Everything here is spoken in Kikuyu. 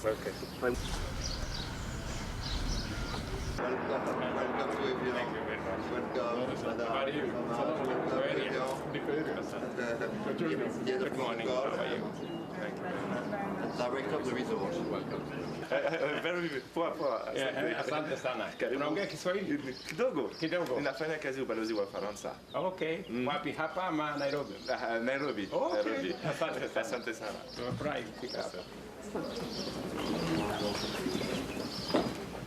Okay. Welcome, welcome to Evian. Thank you very much. Welcome, madam. How are you? Welcome, Very Evian. Good morning. How are you? Thank you very much. Director of the resort. Welcome. Very poa poa. Yeah, asante sana. Karibu. Unaongea Kiswahili? Kidogo. Kidogo. Ninafanya kazi ubalozi wa Faransa. Okay. Wapi, hapa ama Nairobi? Ah, Nairobi. Okay. Nairobi. Asante sana. Asante sana. Tumefurahi kufika hapa.